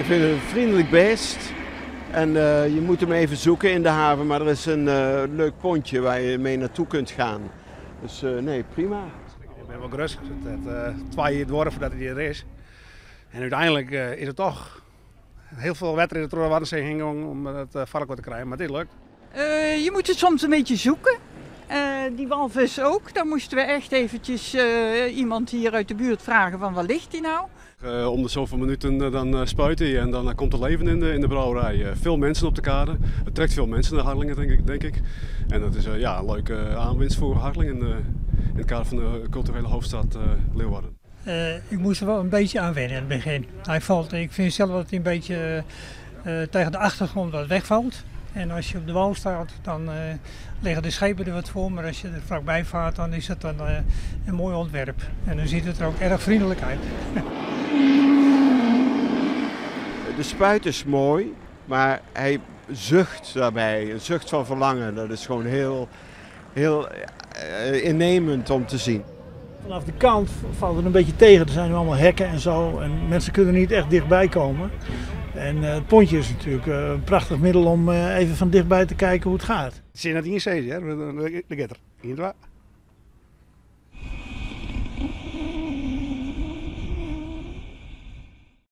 vind het een vriendelijk beest. En je moet hem even zoeken in de haven, maar er is een leuk pontje waar je mee naartoe kunt gaan. Dus nee, prima. Ik ben wel gerust. Het heeft 2 jaar duurde voordat hij er is. En uiteindelijk is het toch heel veel wetter in de Waddenzee heen om het varken te krijgen, maar dit lukt. Je moet het soms een beetje zoeken. Die walvis ook, daar moesten we echt eventjes iemand hier uit de buurt vragen van waar ligt die nou? Om de zoveel minuten dan spuit hij en dan komt er leven in de brouwerij. Veel mensen op de kade, het trekt veel mensen naar Harlingen denk ik. En dat is een leuke aanwinst voor Harlingen in het kader van de culturele hoofdstad Leeuwarden. Ik moest er wel een beetje aan wennen in het begin. Ik vind zelf dat hij een beetje tegen de achtergrond wat wegvalt. En als je op de wal staat, dan liggen de schepen er wat voor. Maar als je er vlakbij vaart, dan is het een mooi ontwerp. En dan ziet het er ook erg vriendelijk uit. De spuit is mooi, maar hij zucht daarbij. Een zucht van verlangen. Dat is gewoon heel, heel innemend om te zien. Vanaf de kant valt het een beetje tegen. Er zijn nu allemaal hekken en zo. En mensen kunnen er niet echt dichtbij komen. En het pontje is natuurlijk een prachtig middel om even van dichtbij te kijken hoe het gaat. Het is in het inzee, hè? De getter. 1, 2.